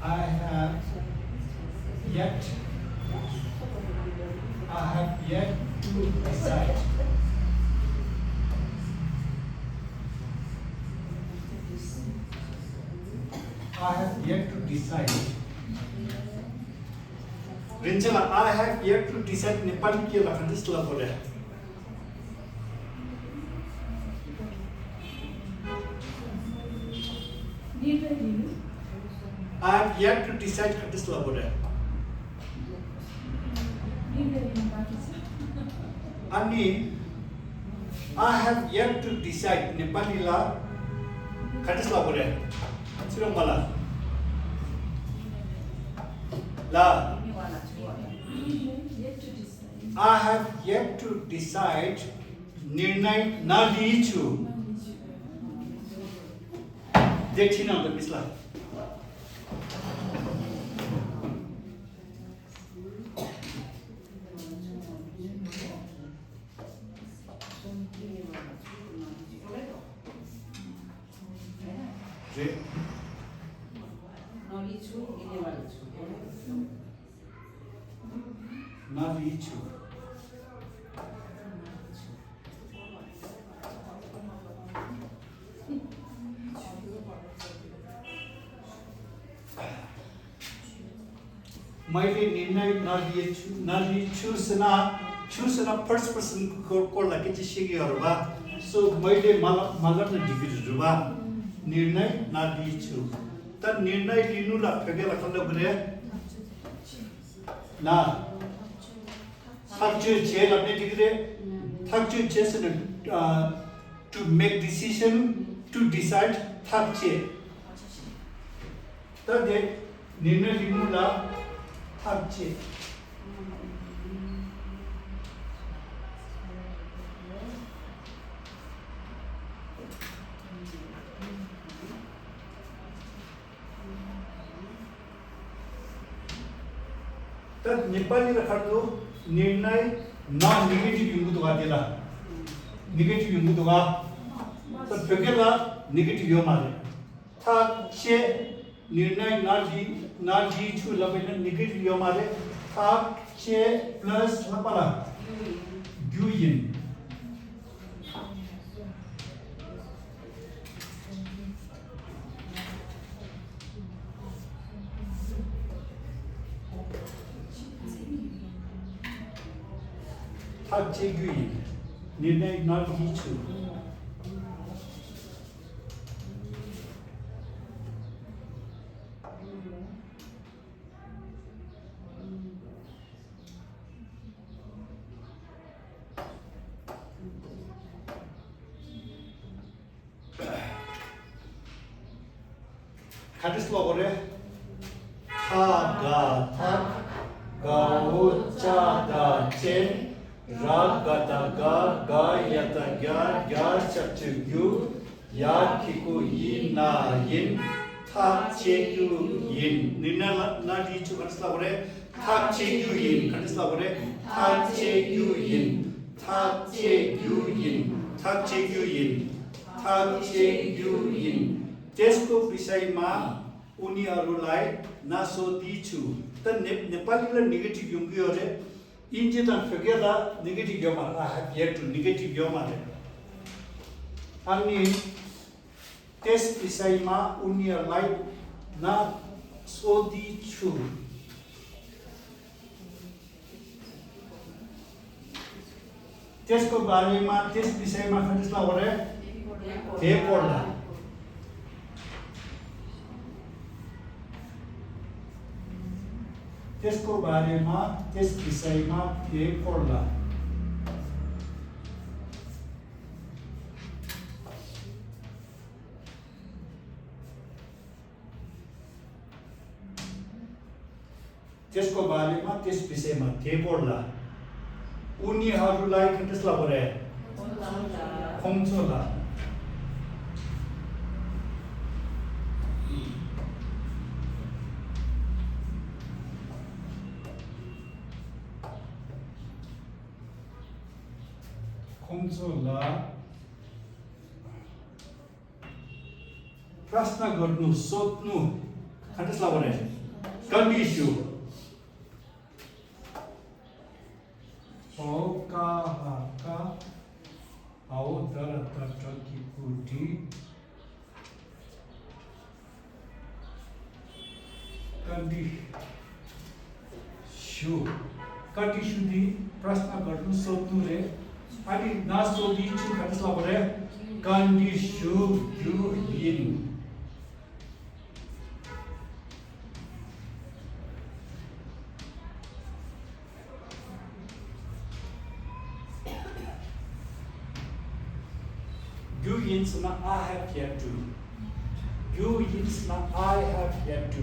I have yet to decide. I have yet to decide. Rinjala, I have yet to decide Nepali ke lakhandis la bole. I have yet to decide khandis la bole. Ani, I have yet to decide Nepali la khandis la bole. Sirong mala. La. I have yet to decide निर्णय नलिछु देखिन त मिसला जे नलिछु मैले निर्णय नलिछु सुना first person को लागि चाहिँ सिकेहरु बा सो मैले मगत डिग्रीहरु बा निर्णय नलिछु त निर्णय लिनु ला फेगेला खल्लो गरे ना थक्चु छे लप्ने डिग्री थक्चु छे सन to make decision to decide थक्चे त दे निर्णय लिनु ला थक्चे त नेपाली रखडो निर्णय न नेगेटिभ युगु दुगा देला नेगेटिभ युगु दुगा त फेकेला नेगेटिभ यो मारे थक्चे निर्णय नाजी छु लबेन नेगेटिभ यो मारे थक्चे प्लस लपला गुइन थक्चे गुइन निर्णय नाजी छु खादिस लगरे था गा था गाओ चा दा चेन रा गा ता गा या ता गा चक्चु यु या खिको यि ना यिन था चे यु यिन निना ना लिचु खादिस लगरे था चे यु यिन खादिस लगरे था चे यु यिन था चे यु यिन था चे यु यिन था चे यु यिन त्यसको विषयमा उनीहरुलाई नसोधिछु त नेपालीले नेगेटिभ युङ्ग्यो रे इन्जे त फेकेला नेगेटिभ यो मार I have yet to negative यो मार अनि त्यस विषयमा उनीहरुलाई नसोधिछु त्यसको बारेमा त्यस विषयमा खटिसला गरे हे पढ्ला त्यसको बारेमा त्यस विषयमा के पढ्ला त्यसको बारेमा त्यस विषयमा के पढ्ला उनीहरुलाई खटिसला गरे खोम्छोला खोम्छोला प्रश्न गर्नु सोध्नु 간다슬라고래. 간디슈. 오까하까 아오다라타 저기쿠디 간디슈. 간디슈디 प्रश्न गर्नु सोध्नु रे अनि नसोधी छु 간다슬라고래. 간디슈 युइन You ins na I have yet to. You ins na I have yet to.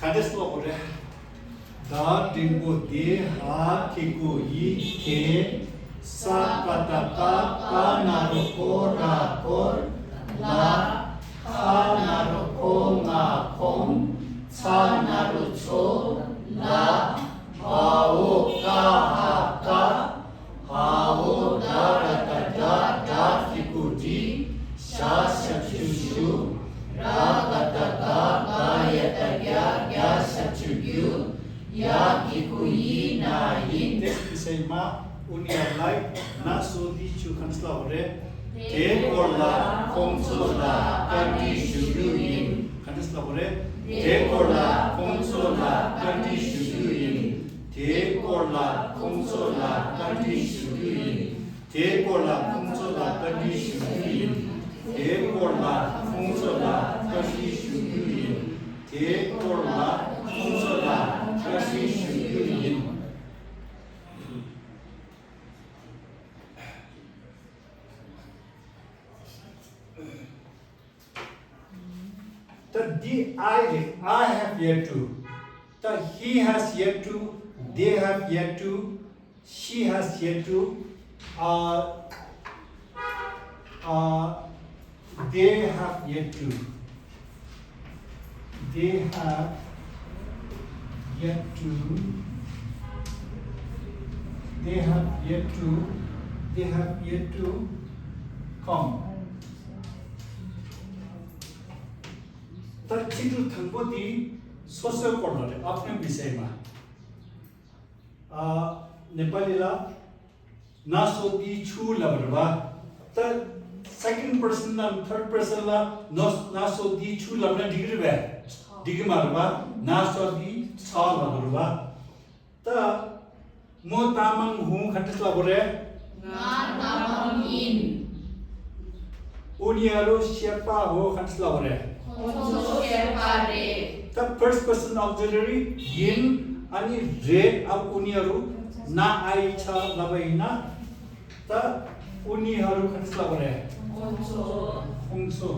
간다슬라고래. 다 딩고 디하 키고 이케 사카타카 카나로코라콜 라 카나로코나콩 차나루초 라 하오카하카 하오다라타다 다키쿠디 샤샤추슈 라가타가 가야타야 야사추규 야기쿠이 나인 데스이마 우니알라이 나소디추 간다슬라고래. 데콜라 콩솔라 간디슈유인 간다슬라고래. 데콜라 콩솔라 간디슈유인 데콜라 콩솔라 간디슈유인 데콜라 콩솔라 간디슈유인 데콜라 콩솔라 간디슈유인 데콜라 콩솔라 간디슈유인 The I have yet to. The he has yet to. They have yet to. She has yet to. They have yet to. They have yet to. They have yet to. They have yet to come. तर छिटो थङ्गोदी social पढ्नले आफ्नो विषयमा नेपालीला नसोधी छु लबरबा तर second person र third person ला नसोधी छु लबन डिग्री भए डिग्री मारबा नसोधी छ लबरबा त म तामाङ हुँ खटसला बोले ना तामाङ इन उनीहरु शेर्पा हो खटसला बोले The first person auxiliary yin ani re अब उनीहरु ना आई छ लबैना त उनीहरु खटसला बोले ओंसो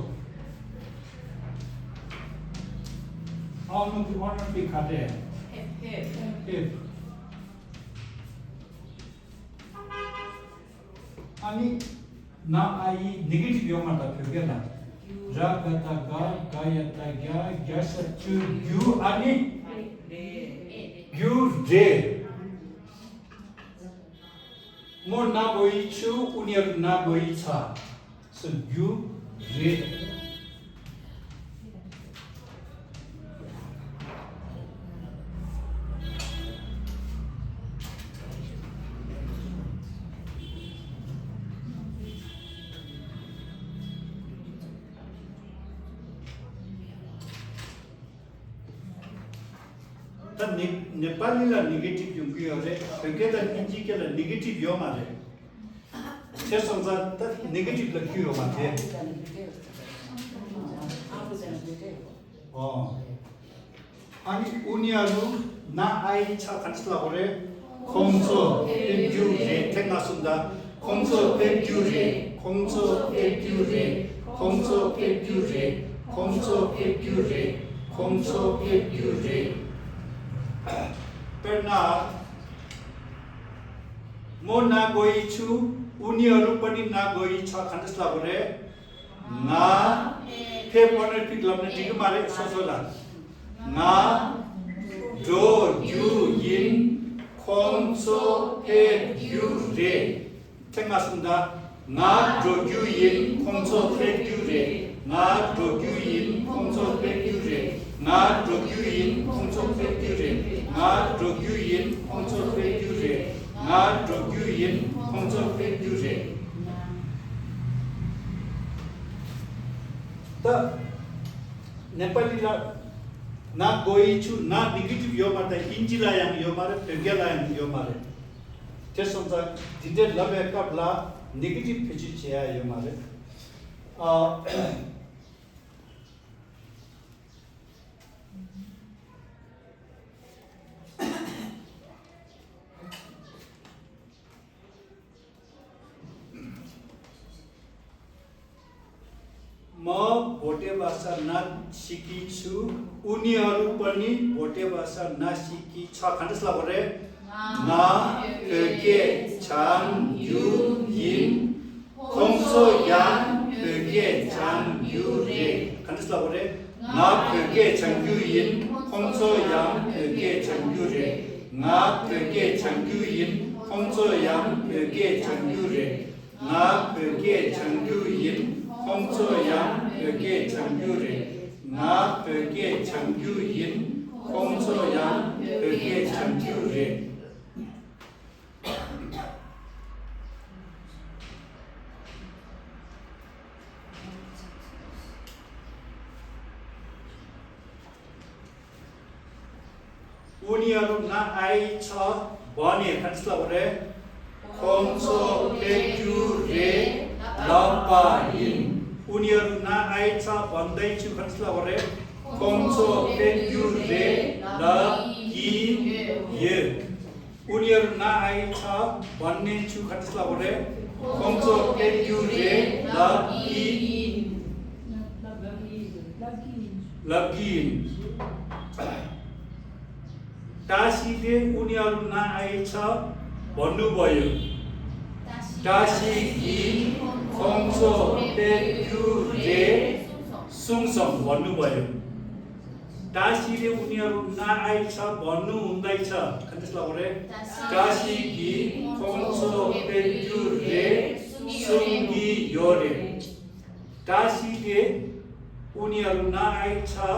आउनु अर्डर पे खाते हेप अनि ना आई नेगेटिभ यो मतलब थियो के ना रागता गा गायता ग्या ग्यासचु यु अनि यु रे म नभई छु उनीहरु नभई छ सो यु रे नेपालीला नेगेटिभ युगले केटा इन्जिकेला नेगेटिभ यो मारे त्यससँग त नेगेटिभ ल के हो माथे अनि उनीहरु ना आई छ खटसला बोले खोंसो पेट्युरे टेक्ना सुन्दा खोंसो पेट्युरे खोंसो पेट्युरे खोंसो पेट्युरे खोंसो पेट्युरे खोंसो पेट्युरे Pernah mo na goi chu unieru pani na goi cha khandas la bore na phe poner pik lamne tik mare sosola na do you yin khom so he you re tengasunda na do you yin khom so he you re na do you yin khom so he you re na do you yin khom so he you re na do you yin khom so he you re na do you yin khom so he you re ta Nepali na goi chu na negative yo mata injila yang yo mare pegela yang yo mare tesonza dide labe kapla negative pechi cheya yo mare म भोटे भाषा नसिकी छु उनीहरू पनि भोटे भाषा नसिकी छ खण्डसला भरे ना के छान यु यिन खोंसो यान के छान यु रे खण्डसला भरे ना के छान यु यिन खोंसो यान के छान यु रे ना के छान यु यिन खोंसो यान के छान यु रे ना के छान यु यिन खोंसो यान के छान यु रे ना के छान यु यिन खोंसो यान के छान यु रे उनीहरू नआइ छ भने खण्डसला भरे खोंसो पेक्यु रे लपाइन उनीहरू नआइ छ भन्दै छु खण्डसला भरे खोंसो पेक्यु रे लकी ये उनीहरू नआइ छ भन्ने छु खण्डसला भरे खोंसो पेक्यु रे लकी लगिन टासीले उनीहरू नआइ छ भन्नुभयो टासी खोंसो पेक्यु रे सुङसङ भन्नुभयो टासीले उनीहरू नआइ छ भन्नु हुँदैछ खण्डसला भरे टासी खोंसो पेक्यु रे सुङगी यो रे टासीले उनीहरू नआइ छ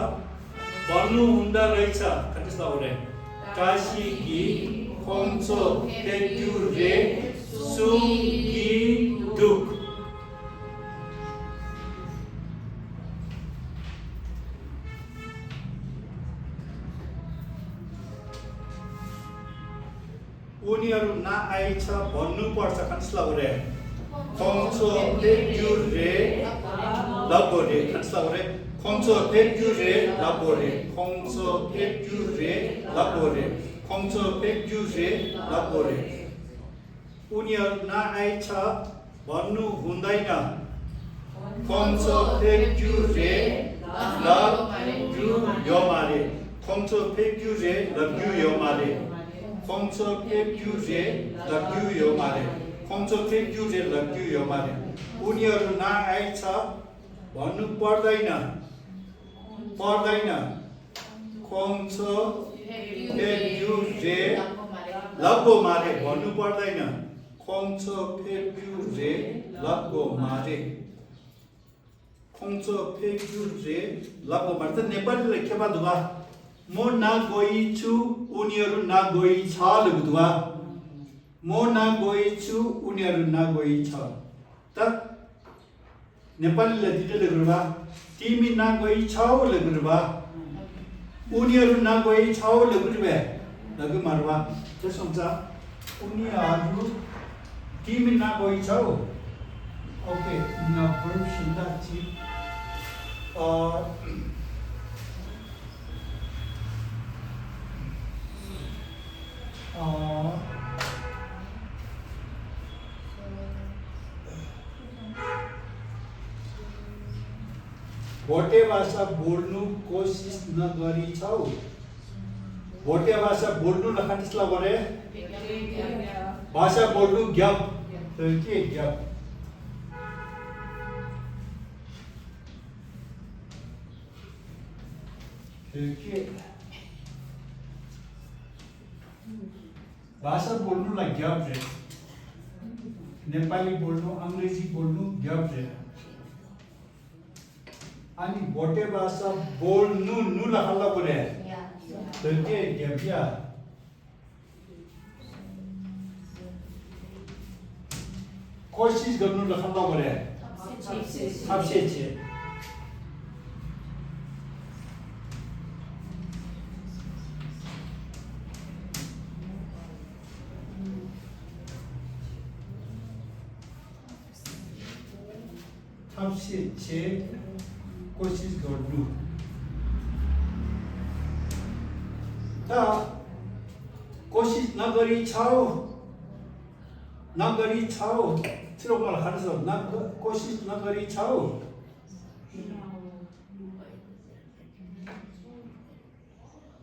भन्नु हुँदा रहेछ खण्डसला भरे टासी खोंसो पेक्यु रे सुङगी दुख उनीहरू नआइ छ भन्नुपर्छ खण्डसला भरे खोंसो पेक्यु रे लबोरे खण्डसला भरे खोंसो पेक्यु रे लबोरे खोंसो पेक्यु रे लबोरे खोंसो पेक्यु रे लबोरे उनीहरू नआइ छ भन्नु हुँदैन खोंसो पेक्यु रे लब्यु यो मारे खोंसो पेक्यु रे लब्यु यो मारे खोंसो पेक्यु रे लब्यु यो मारे खोंसो पेक्यु रे लब्यु यो मारे उनीहरू नआइ छ भन्नु पर्दैन खोंसो पेक्यु रे लब्गो मारे भन्नु पर्दैन खोंसो पेक्यु रे लब्गो मारे खोंसो पेक्यु रे लब्गो मारे त नेपालीले के बादुवा म ना गई छु उनीहरू ना गई छ लुदुवा म ना गई छु उनीहरू ना गई छ त नेपालीले दिले गुरुबा तिमी ना गई छौ ले गुरुबा उनीहरू ना गई छौ ले गुरुबे लगु मारवा त्यसो हुन्छ उनीहरू तिमी ना गई छौ ओके न verb शिन्दा छि भोटे भाषा बोल्नु कोसिस नगरी छौ भोटे भाषा बोल्नु र खान्तिसला गरे भाषा बोल्नु ग्याप के ग्याप के भाषा बोल्नुलाई ग्याप रे नेपाली बोल्नु अंग्रेजी बोल्नु ग्याप रे अनि भोटे भाषा बोल्नु नुला हल्ला बोले के ग्याप या कोशिश गर्नु ल हल्ला बोले आपसे छे आपसे छे कोशिश गर्नु त कोशिश नगरी छाउ छिरो मलाई खान्छ न कोशिश नगरी छाउ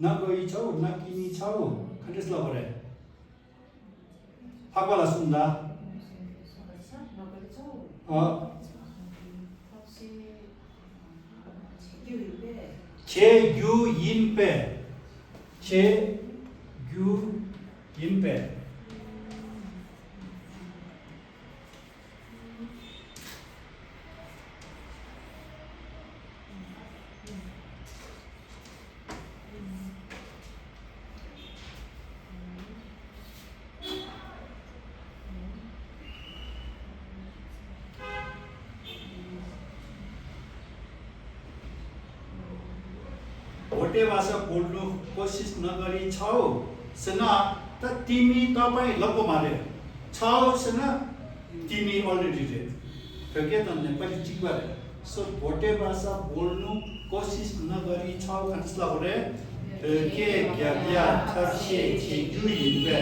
नगरी छाउ नकिनी छाउ खान्देस ल गरे फागला सुन्दा छे यू इन पे छे यू इन पे भोटे भाषा बोल्नु कोशिश नगरी छौ सेना त तिमी तपाई लप्पो मार्यो छौ सेना तिमी अलरेडी रे फेके त नेपाली चिक्वा सो भोटे भाषा बोल्नु कोशिश नगरी छौ खान्सला गरे के ग्याबिया थर्से छिगु इनबे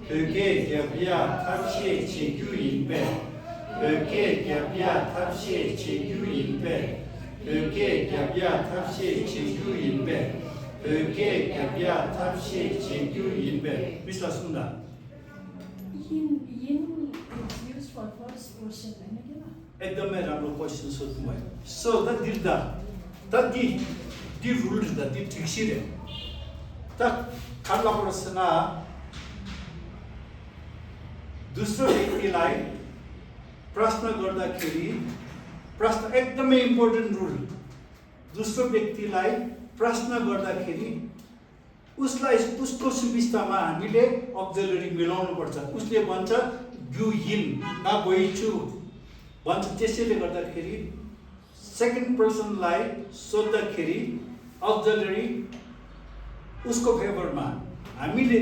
के ग्याबिया थर्से छिगु इनबे के ग्याबिया थर्से छिगु इनबे के ग्याबिया थर्से छिगु इनबे के ग्याबिया थर्से छिगु इनबे बिस्ला सुन्दा yin is used for first person हैन के एकदमै राम्रो क्वेशन सोध्नु भयो सो द दिर्दा the the rule the the ठिकसिरे त खाला प्रश्न दोस्रो व्यक्तिलाई प्रश्न गर्दाखेरि प्रश्न एकदमै इम्पोर्टेन्ट रुल दोस्रो व्यक्तिलाई प्रश्न गर्दाखेरि उसलाई उसको सुविस्तामा हामीले अक्सिलरी मिलाउनु पर्छ उसले भन्छ यु इन न गइछु भन्छ त्यसैले गर्दाखेरि सेकेन्ड पर्सनलाई सोध्दाखेरि अक्सिलरी उसको फेभरमा हामीले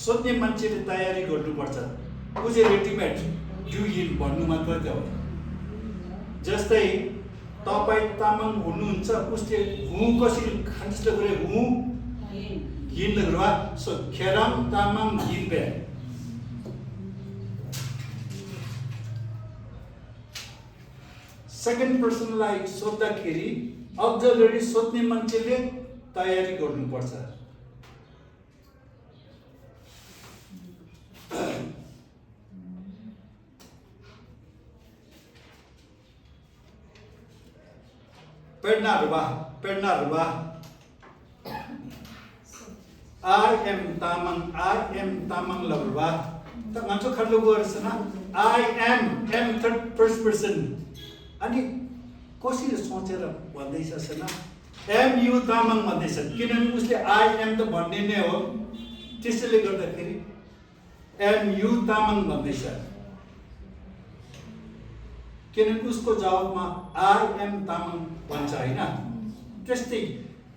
सोध्ने मान्छेले तयारी गर्नुपर्छ उ चाहिँ रेडिमेड यु इन भन्नु मात्र हो जस्तै तपाई तामाङ हुनुहुन्छ उसले हु कसरी खान्छ गरे हु इन लगवा सो खेराम तामाङ इन बे सेकेन्ड पर्सनलाई सोध्दाखेरि अक्सिलरी सोध्ने मान्छेले तयारी गर्नुपर्छ Pernarba. I am Tamang Lavrba. Tak ngantuk kalau buat sana. I am third first person. Ani kosi सोचेर भन्दैछ sana. Am you Tamang भन्दैछ. किनभने उसले I am त भन्ने नै हो. त्यसैले गर्दाखेरि am you Tamang भन्दैछ. किनभने उसको जवाबमा I am Tamang भन्छ हैन त्यस्तै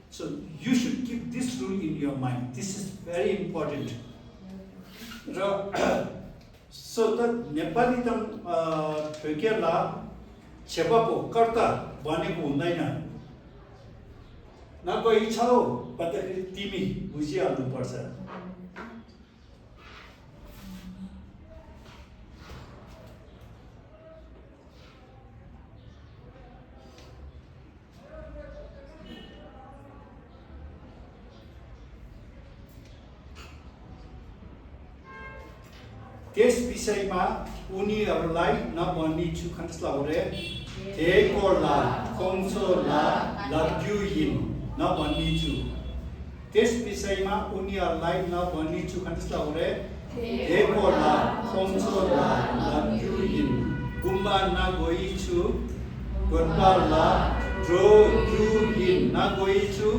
so you should keep this rule in your mind this is very important र so त नेपाली त ठोकेला छेपापो कर्ता भनेको हुँदैन न कोही छौ भन्दाखेरि तिमी बुझिहाल्नु पर्छ त्यस विषयमा उनीहरूलाई नभनिछु खण्डस्लाउरे धेकोला खोङ्सोला लग्युइन नभनिछु त्यस विषयमा उनीहरूलाई नभनिछु खण्डस्लाउरे धेकोला खोङ्सोला लग्युइन गुम्बा नगइछु गोन्पाला ड्रोग्युइन नगइछु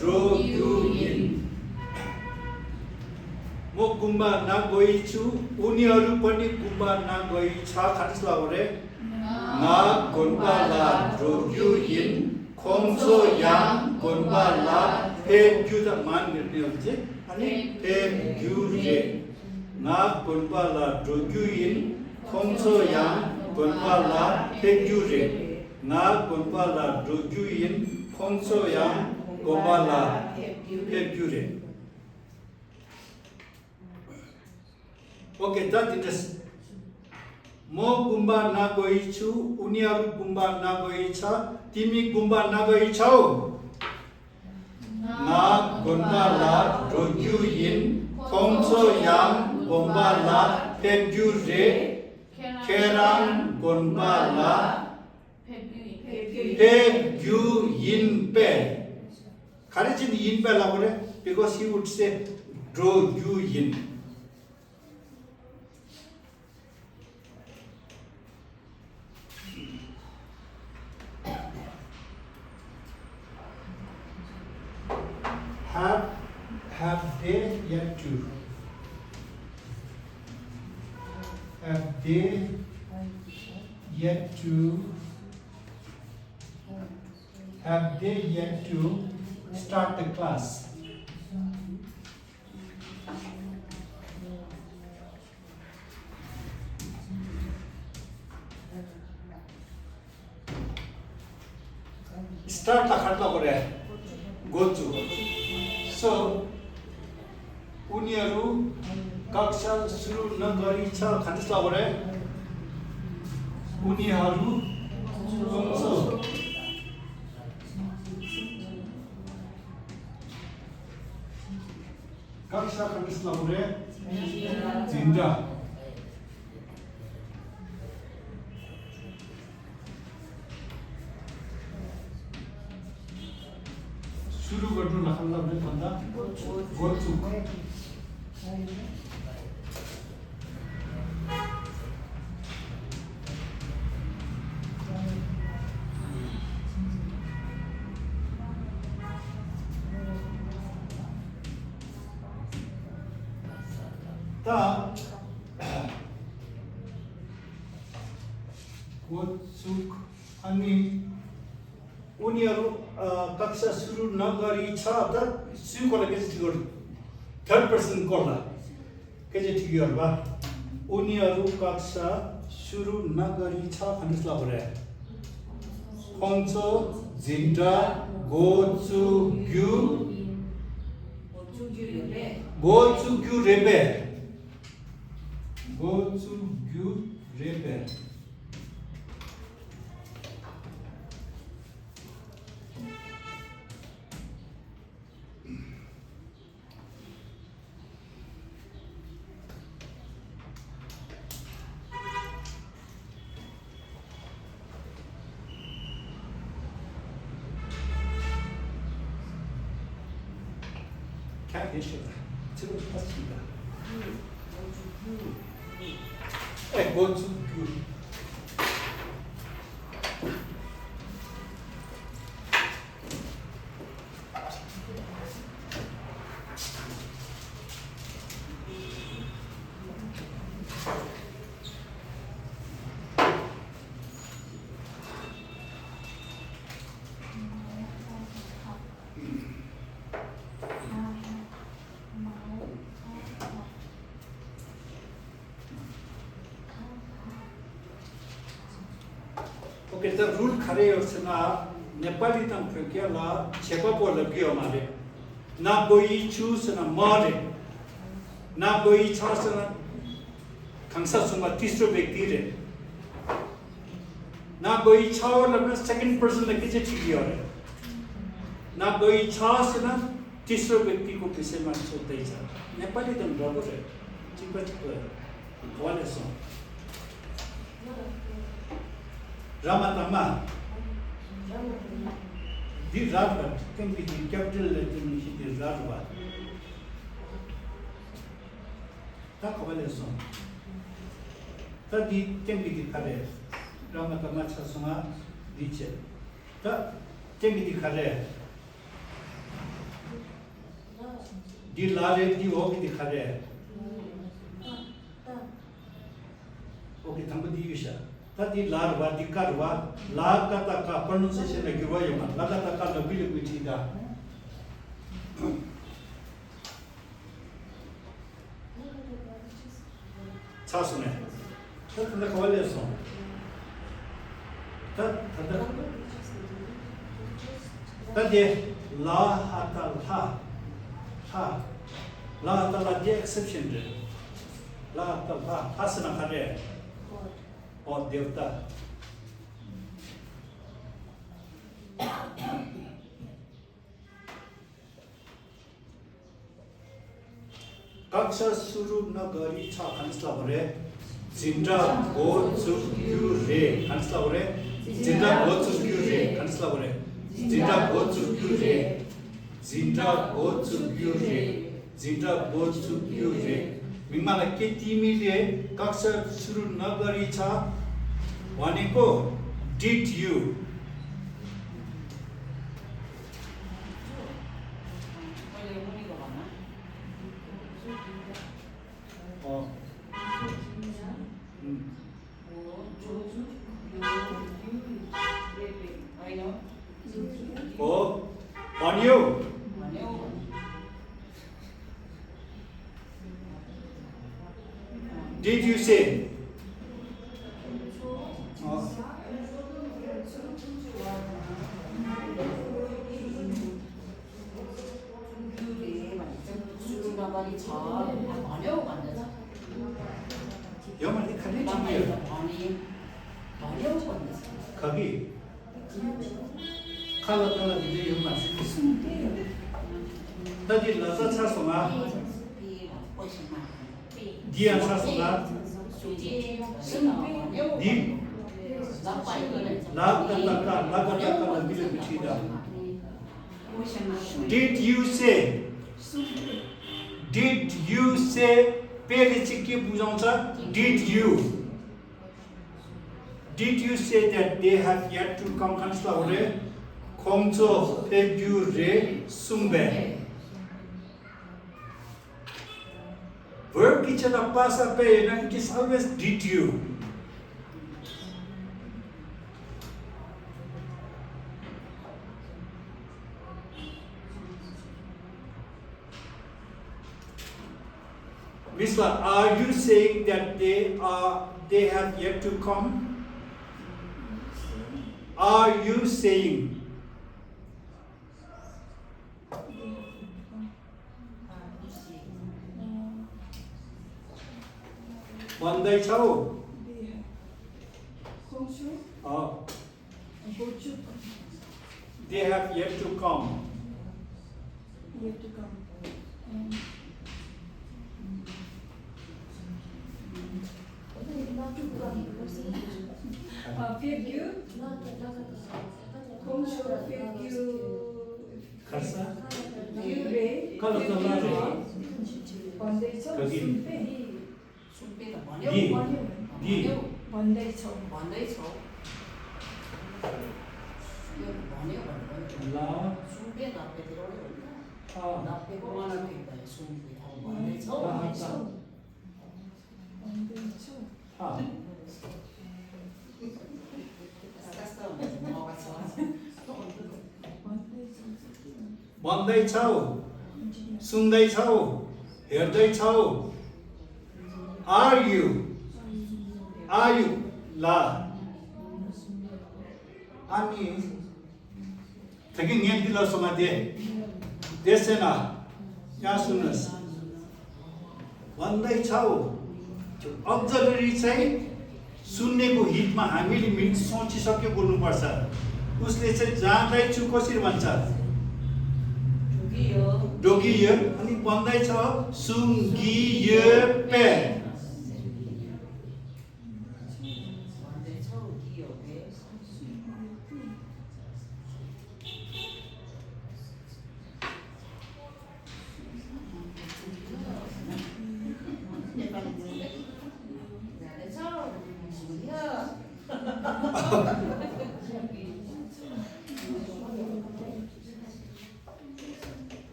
ड्रोग्युइन म गुम्बा नगइछु उनीहरू पनि गुम्बा नगइछ खण्डस्लाउरे ना गोन्पाला ड्रोग्युइन खोङ्सो याङ गोन्पाला फेग्यु त मान गर्ने हुन्छ अनि फेग्युरे ना गोन्पाला ड्रोग्युइन खोङ्सो याङ गोन्पाला फेग्युरे ना गोन्पाला ड्रोग्युइन खोङ्सो याङ गोन्पाला फेग्युरे ओके that is म गुम्बा नगइछु उनीहरू गुम्बा नगइछ तिमी गुम्बा नगइछौ ना गोन्पाला ड्रोग्युइन खोङ्सो याङ गोन्पाला फेग्युरे केराङ गोन्पाला फेग्युइन पे खाली चाहिँ इन पे लगाउने because he would say ड्रोग्युइन have they yet to start the class start la khatla kore go to so उनीहरू कक्षा सुरु नगरी छ खण्डस्लाउरे उनीहरू खोङ्सो कक्षा खण्डस्लाउरे जिन्दा सुरु गर्नु नखल्लाउने भन्दा गोचु गोचुक अनि उनीहरू कक्षा सुरु नगरी छ त सुकोला के चाहिँ गर्नु थर्ड पर्सन गर्ला के चाहिँ ठिक गर्बा उनीहरू कक्षा सुरु नगरी छ खण्डस्लाउरे खोङ्सो जिन्डा गोचुग्यु रेबे Cat issue. Go to you. Okay, the rule khare yorsna Nepali tang phekela chepa po lagyo mare na koi choose na mare na koi chasna khangsa suma tisro vyakti re na koi chao na second person la kiche thiki hore na koi chasna tisro vyakti ko विषयमा सोध्दै छ नेपाली तम rubber है चिपचिप 원했어. 라마타마. 디 라바 can be the capital letter is 라바. 다 거발했어. 디 can be the 카레. 라마타마 차송아 디체. 다 can be the 카레. 디 라레 디 오기 디 카레. Okay thumb दी विषय तदी लार वा दिक्कत वा लार का प्रोनाउंसिएशन में गिरवा यो मत लगा तक लबी लबी चीदा चा सुने तद कवले सो तदे ला हाता हा ला हाता ला जे एक्सेप्शन दे ला हाता हासना करे और देवता कक्षा सुरु नगरी छ खन्सला भरे जिन्डा गो चुक्यु रे खन्सला भरे जिन्डा गो चुक्यु रे खन्सला भरे जिन्डा गो चुक्यु रे जिन्डा गो चुक्यु रे जिन्डा गो चुक्यु रे मिमाला के तिमीले कक्षा सुरु नगरी छ भनेको did you on you did you say 여만이 칼리 중이에요. 거기 칼라달라 이제 여만 तदी लसा छ समा दिया छ समा दी लाग तक बिल बिछीदा did you say पेले चाहिँ के बुझाउँछ did you say that they have yet to come खन्सला होरे खोमचो फेब्यु रे सुम्बे verb की चला पासा पे ना it is always did you Misla, are you saying that they have yet to come? Are you saying? Bandai chao. They have yet to come. Yet to come. Figure. Concho figure. Karsa. Figure. Kalau terlalu. Bandai chao. Kagin. Di. Bandai chao. La. भन्दै छौ सुन्दै छौ हेर्दै छौ are you ला अनि ठिकै नियम दिला समाते त्यसैन यहाँ सुन्नुस् भन्दै छौ अक्जलरी चाहिँ सुन्नेको हितमा हामीले सोचिसक्यो बोल्नुपर्छ उसले चाहिँ जान्दैछु कसरी भन्छ डोगियो अनि भन्दै छ सुङ्गियो pay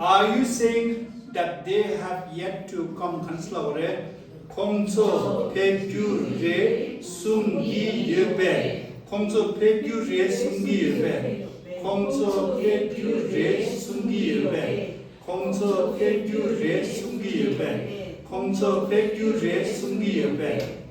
Are you saying that they have yet to come? 간슬라오레 공소 백규레 숨기예배 공소 백규레 숨기예배 공소 백규레 숨기예배 공소 백규레 숨기예배 공소 백규레 숨기예배